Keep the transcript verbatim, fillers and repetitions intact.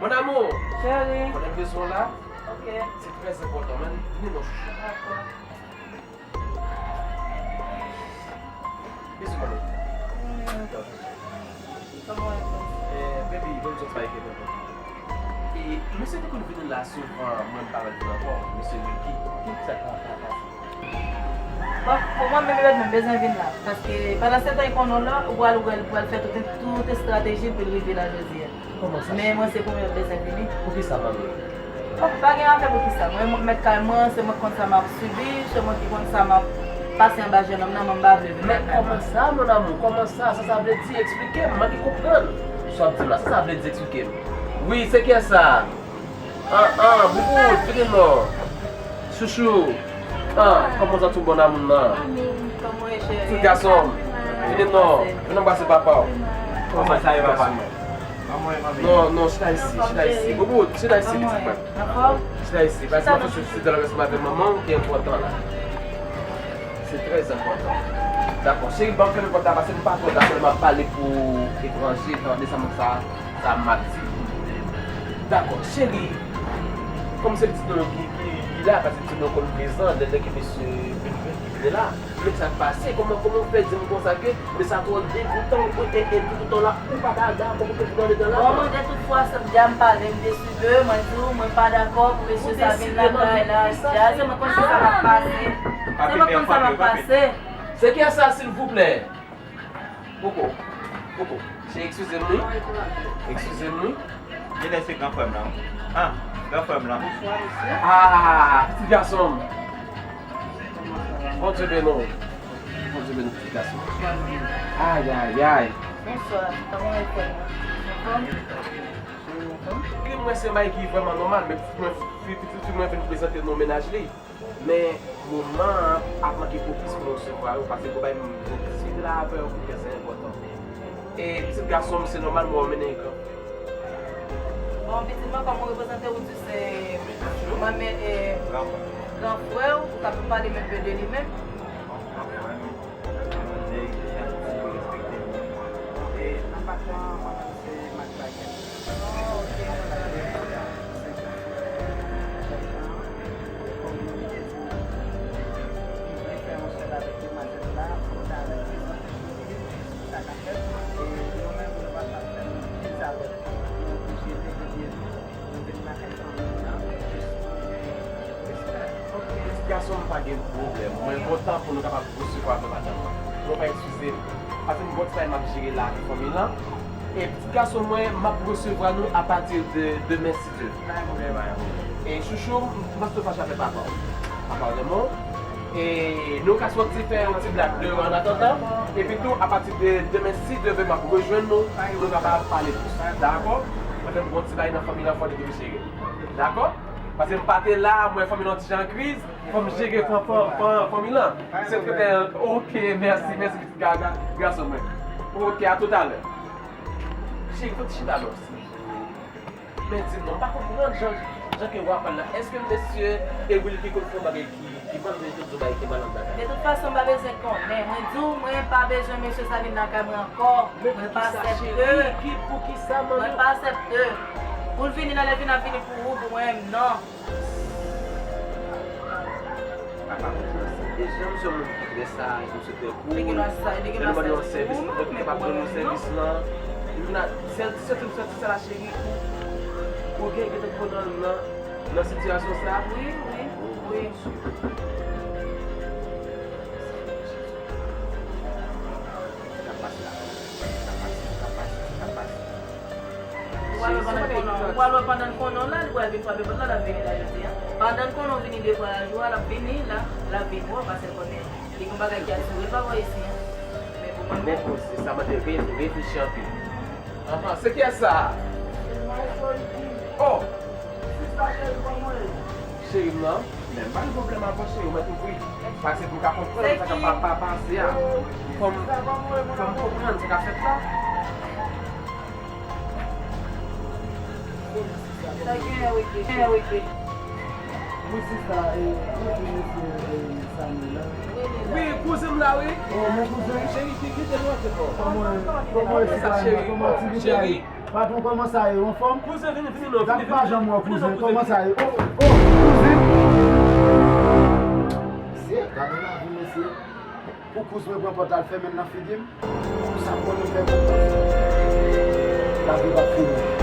Mon amour, cheri, konnen m bezwen w la. Ok. Se trè enpòtan, men vini non, chouchou. Dakò. Bisous, mami. Kòman w ye? Eh, baby, ban m di w yon bagay ki enpòtan. E, mesye te konn vini la souvan, mwen m pa wè l vin ankò, mesye Wilky. Ki sa k pa, pa, pase? Bon, pou mwen menm, Edmond bezwen vin la. Paske pandan se tan li konnen w la, ou pral wè l pral fè tout, tout estrateji l pou l rive la jodi a. Kòman sa? Men mwen se premye m bezwen vini. Poukisa, manmi? Bon, pa gen afè poukisa. Mwen, mwen k mèt kay mwen, se mwen k konn sa m ap sibi, se mwen ki konn sa m ap pase anba jennonm nan, mwen m pa vle vin lakay mwen. Men kòman sa, mon amour? Kòman sa? Sa sa vle di? Eksplike m, m anvi konprann. Sa w ap di m la, sa sa vle di? Eksplike m. Wi, se kiyès sa? Ah, ah, Boubout, vini non. Chouchou. Ah, kòman w santi w, bon amour nan? Ti gason m, vini non. Vin anbrase papa w. Kòman sa ye, papa? Non, non, chita isi, chita isi. Boubout, chita isi, pitit mwen. Chita isi, paske mwen fè sou sijè la, paske m avè manman w ki enpòtan la. Se trè enpòtan. Dakò, cheri, ban m fèmen pòt la, paske m pa twò dakò lè m ap pale pou etranje, tande sa m, sa, sa m ap di. Dakò, cheri, kòm se pitit nou ki, ki, ki la, paske pitit nou konn prezan, lè, lè ke mesye Wilky vini la. Men sa k pase, kòman, kòman w fè di m konsa ke, men sa twò degoutan, ou, e, e, tout tan la, ou pa ta dakò pou ke pou gade tan la? Bon, mwen, de tout fwa, sa m di a, m pale, m deside, mwen di w, mwen pa dakò pou mesye sa vin lakay la, jazz, mwen konn se sa k ap pase. Se mwen konn sa k ap pase. Se kiyès sa, silvouplè? Poko, poko. Cheri, eskize m, wi. Eskize m, wi. Genlè se gran frè m lan, wi. Ah, gran frè m lan. Ah, pitit gason m. Bondye beni w. Bondye beni w, pitit gason m. Ay, ay, ay. Bonswa. Kòman w ye, frè m? Anfòm? Wi, mwen se yon bagay ki vrèman nòmal, men pitit mwen, fi, pitit fi mwen vin prezante nou mennaj li. Men moman an ap manke pwopis pou nou resevwa yo, paske gon bagay m bezwen diskite la avè w ki trè enpòtan. E pitit gason m, se nòmal mwen mennen l gran. Bon, pitit mwen, kòm ou reprezante, ou di se manman, e, gran frè w, ou ka pale menm de li menm. Bon, gran frè m, yon nèg ki janti, ki respekte moun. E nan patwon an, mwen menm se Mak Bagèt. Oh, ok. Kòm nou te di nou, nou vle fè yon sèl avèk demwazèl la, pou nou ta vin prezante nou jis pou sa k ap fèt. E nou menm, nou pa t ap fè nou dezalè. Nou oblije leve pye nou, nou vin lakay fanmi nou an, jis pou nou gen respè. Ok, pitit gason m, pa gen pwoblèm. Mwen kontan pou nou kapab resevwa frè madanm mwen. Nou pa eskize m. Paske m gon ti bagay m ap jere la avèk fanmi lan. E pitit gason mwen, m ap resevwa nou apati de demen, si Dye vle. E chouchou, m panse w fache avèk papa w. Papa w de mò. E nou ka soti fè yon ti blag deyò an atandan. Epi tou, apati de demen, si Dye vle, m ap rejwenn nou. Nou kapab pale plis. Dakò? Mwen fè m gon ti bagay nan fanmi lan, fò li vin jere. Dakò? Paske m pa te la, m wè fanmi lan ti jan an kriz. Fò m jere fan, fan, fan, fanmi lan. Se trè, ok, mèsi, mèsi pitit ga-, ga-, gason mwen. Ok, a toutalè. Cheri, fò ti chita non. Men di m non, m pa konprann jan, jan ke w ap pale la. Èske mesye Wilky konn fè yon bagay ki, ki mal, oubyen konn di yon bagay ki mal anndan kay la? De tout fason, m pa bezwen konnen. Mwen di w, mwen pa bezwen mesye sa vin lakay mwen ankò. Mwen pa aksepte. Mwen pa aksepte. Pou l vini la, lè l vini, l ap vini pou ou, pou mwen menm, non. Papa, e jan misye yon moun ki trè saj, misye trè cool. Lè nou mande yon sèvis, lè nou kapab rann yon sèvis lan. Li vin a, sèl ti sèl, sèl ti sèl la, cheri, ou, ou gen, gen tan pran nan, nan, nan sitiyasyon sa? Wi, wi, wi. Sa k ap pase la? Sa k ap pase? Sa k ap pase? Sa k ap pase? Ou pral wè pandan l konnen w, ou pral wè pandan l konnen w la, li pral vin frape pòt la, l ap vini la jodi a. Pandan l konnen w vini de fwa la jou a, l ap vini la, l ap vin wè w, paske l konnen li gon bagay ki atire l pa bò isi a. Men pou mwen menm. Bon, se sa mande re-, reflechi anpil. Anhan, se kiyès sa? Oh! Cheri m nan, men m pa gen pwoblèm avè w, cheri, ou mèt ouvri. Paske pou m ka konprann sa k ap pa, pa, pase a. Fò m, fò m konprann sa k ap fèt la. Sa gen, wi, gen, wi, gen. Wi, sista, e, ou di mesye, e, Samuel la? Wi, kouzen m la, wi. Oh, mon kouzen. Cheri, ki, kite nou antre, bro. Kòman, kòman, cheri, kòman, cheri. Patwon, kòman sa ye? Ou anfòm? Kouzen, vini, vini non, vini, vini. Kòman sa ye? Oh, oh, kouzen, kòman sa ye? Oh, oh, kouzen. Mesye, gade lavi, mesye. Pou kouzen pran pòt al fèmen nan figi m. Pou sa bon nou fè pou kouzen. Lavi p ap fini.